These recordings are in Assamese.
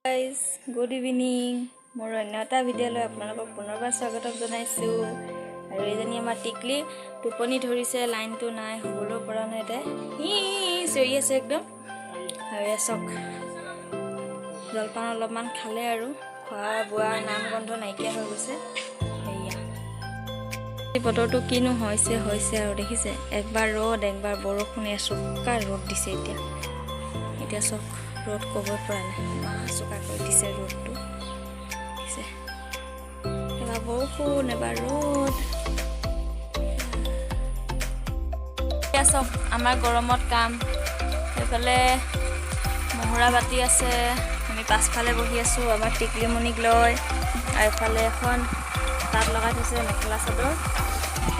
Guys, good evening. মোৰ অন্য এটা ভিডিঅ'লৈ আপোনালোকক পুনৰবাৰ স্বাগতম জনাইছোঁ। আৰু এইজনী আমাৰ টিকলি, টোপনি ধৰিছে। লাইনটো নাই, শুবলৈও পৰা নাই। তাই ই চিঞৰি আছে একদম। আৰু এয়া চাওক, জলপান অলপমান খালে আৰু খোৱা বোৱা নাম গোন্ধ নাইকিয়া হৈ গৈছে। এয়া এই বতৰটো কিনো হৈছে হৈছে আৰু দেখিছে, একবাৰ ৰ'দ, একবাৰ বৰষুণ। এয়া চোকা ৰ'দ দিছে এতিয়া। এতিয়া চাওক, ৰ'দ ক'বই পৰা নাই, ইমান চোকাকৈ দিছে ৰ'দটো দিছে। এবাৰ বৰষুণ, এবাৰ ৰ'দ। এতিয়া চাওক, আমাৰ গৰমত কাম। সেইফালে মহুৰা বাতি আছে, আমি পাছফালে বহি আছোঁ আমাৰ টিকলিমণিক লৈ। আৰু এফালে এখন তাঁত লগাই থৈছে, মেখেলা চাদৰ।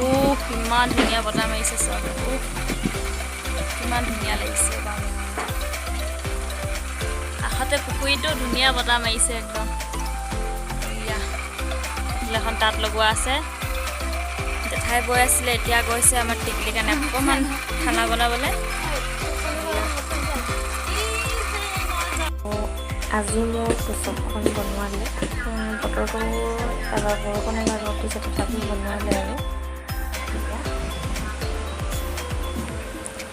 উহ, ইমান ধুনীয়া বতাহ মাৰিছে চাওক। উহ, কিমান ধুনীয়া লাগিছে। কাষতে পুখুৰীটো, ধুনীয়া বতাহ মাৰিছে একদম। এয়া এইফালে এখন তাঁত লগোৱা আছে, জেঠাই বৈ আছিলে। এতিয়া গৈছে আমাৰ টিকলি কাৰণে অকণমান খানা বনাবলৈ। আজি মোৰ তোচকখন বনোৱালে। বতৰটো এবাৰ বৰষুণ, এবাৰ ৰ'দ দিছে, তথাপিও বনোৱালে। আৰু এতিয়া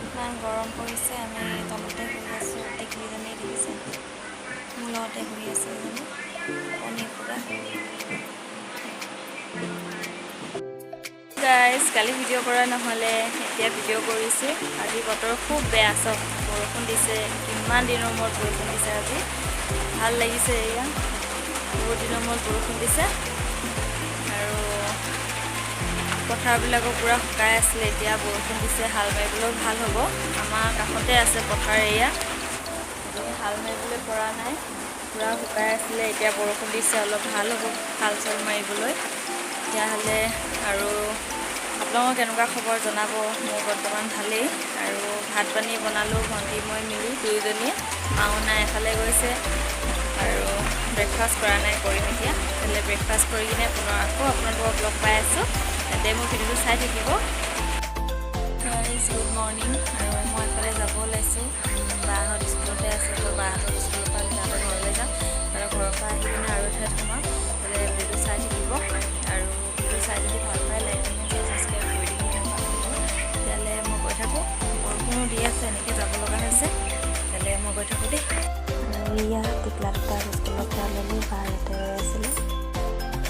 ইমান গৰম পৰিছে, আমি তলতে শুই আছোঁ। টিকলিজনী দেখিছে, মোৰ লগতে শুই আছে এজনী কণী পূৰা। গাইজ, কালি ভিডিঅ' কৰা নহ'লে, এতিয়া ভিডিঅ' কৰিছোঁ। আজি বতৰ খুব বেয়া, চব বৰষুণ দিছে। কিমান দিনৰ মূৰত বৰষুণ দিছে আজি, ভাল লাগিছে। এয়া বহুত দিনৰ মূৰত বৰষুণ দিছে আৰু পথাৰবিলাকো পূৰা শুকাই আছিলে। এতিয়া বৰষুণ দিছে, হাল মাৰিবলৈও ভাল হ'ব। আমাৰ কাষতে আছে পথাৰ এয়া। আমি হাল মাৰিবলৈ পৰা নাই, পূৰা শুকাই আছিলে। এতিয়া বৰষুণ দিছে, অলপ ভাল হ'ব হাল চাল মাৰিবলৈ তেতিয়াহ'লে। আৰু আপোনালোকৰ কেনেকুৱা খবৰ জনাব। মোৰ বৰ্তমান ভালেই। আৰু ভাত পানী বনালোঁ ভণ্টি মই মিলি দুয়োজনীয়ে। মাও নাই, এফালে গৈছে। আৰু ব্ৰেকফাষ্ট কৰা নাই, কৰিম এতিয়া। তেতিয়াহ'লে ব্ৰেকফাষ্ট কৰি কিনে পুনৰ আকৌ আপোনালোকক লগ পাই আছোঁ। তেন্তে মোৰ ভিডিঅ'টো চাই থাকিব। Good morning. আৰু মই এফালে যাব ওলাইছোঁ। বাহঁত স্কুলতে আছে, তো বাহঁতৰ স্কুলৰ পৰা তাহাঁতৰ ঘৰলৈ যাম আৰু ঘৰৰ পৰা আহি কিনে আৰু এঠাইত সোমাম। তেতিয়াহ'লে ভিডিঅ'টো চাই থাকিব আৰু ভিডিঅ'টো চাই যদি ভাল পায়, লাইক, কমেণ্ট, শ্বেয়াৰ, ছাবস্ক্ৰাইব কৰি দিব নাপাহৰিব। তেতিয়াহ'লে মই গৈ থাকোঁ। বৰষুণো দি আছে, এনেকৈ যাব লগা হৈছে। তেতিয়াহ'লে মই গৈ থাকোঁ দেই। আৰু এয়া টিকলা দুটা স্কুলৰ পৰা ল'লোঁ, বা ইয়াতে ৰৈ আছিলে।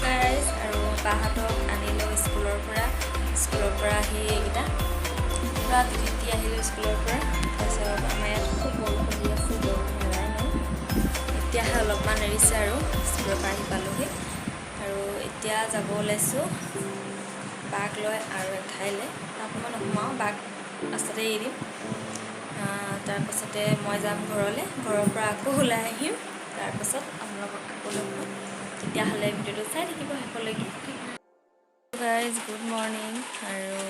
গাইজ, আৰু বাহঁতক আনিলোঁ স্কুলৰ পৰা। স্কুলৰ পৰা আহি এইকেইটা পূৰা তিতি তিতি আহিলোঁ স্কুলৰ পৰা। তাৰপিছত আমাৰ ইয়াত খুব বৰষুণ দি আছে, বৰষুণ এৰাই নাই। এতিয়াহে অলপমান এৰিছে আৰু স্কুলৰ পৰা আহি পালোহি। আৰু এতিয়া যাব ওলাইছোঁ বাক লৈ আৰু এঠাইলৈ। তাত মই নোসোমাওঁ, বাক ৰাস্তাতে এৰি দিম। তাৰপাছতে মই যাম ঘৰলৈ। ঘৰৰ পৰা আকৌ ওলাই আহিম, তাৰপাছত আপোনালোকক আকৌ লগ পাম। তেতিয়াহ'লে ভিডিঅ'টো চাই থাকিব শেষলৈকে। Guys, good morning. আৰু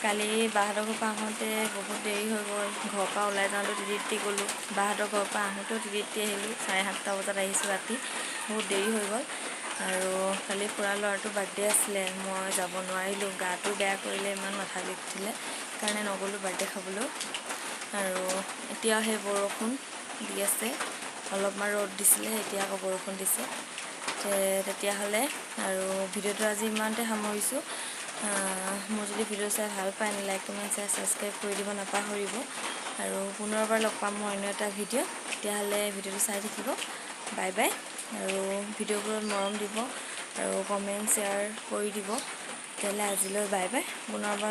কালি বাহঁতৰ ঘৰৰ পৰা আহোঁতে বহুত দেৰি হৈ গ'ল। ঘৰৰ পৰা ওলাই যাওঁতেও তিতি তিতি গ'লোঁ, বাহঁতৰ ঘৰৰ পৰা আহোঁতেও তিতি তিতি আহিলোঁ। 7:30 বজাত আহিছোঁ ৰাতি, বহুত দেৰি হৈ গ'ল। আৰু কালি খুৰা ল'ৰাটোৰ বাৰ্থডে আছিলে, মই যাব নোৱাৰিলোঁ। গাটো বেয়া কৰিলে, ইমান মাথা বিষ উঠিলে, সেইকাৰণে নগ'লোঁ বাৰ্থডে খাবলৈও। আৰু এতিয়া সেই বৰষুণ দি আছে। অলপমান ৰ'দ দিছিলে, এতিয়া আকৌ বৰষুণ দিছে। তেতিয়াহ'লে আৰু ভিডিঅ'টো আজি ইমানতে সামৰিছোঁ। মোৰ যদি ভিডিঅ' চাই ভাল পায়, লাইক, কমেণ্ট, শ্বেয়াৰ, ছাবস্ক্ৰাইব কৰি দিব নাপাহৰিব। আৰু পুনৰবাৰ লগ পাম মই অন্য এটা ভিডিঅ'। তেতিয়াহ'লে ভিডিঅ'টো চাই থাকিব। Bye bye. আৰু ভিডিঅ'বোৰত মৰম দিব আৰু কমেণ্ট, শ্বেয়াৰ কৰি দিব। তেতিয়াহ'লে আজিলৈ বাই বাই, পুনৰবাৰ।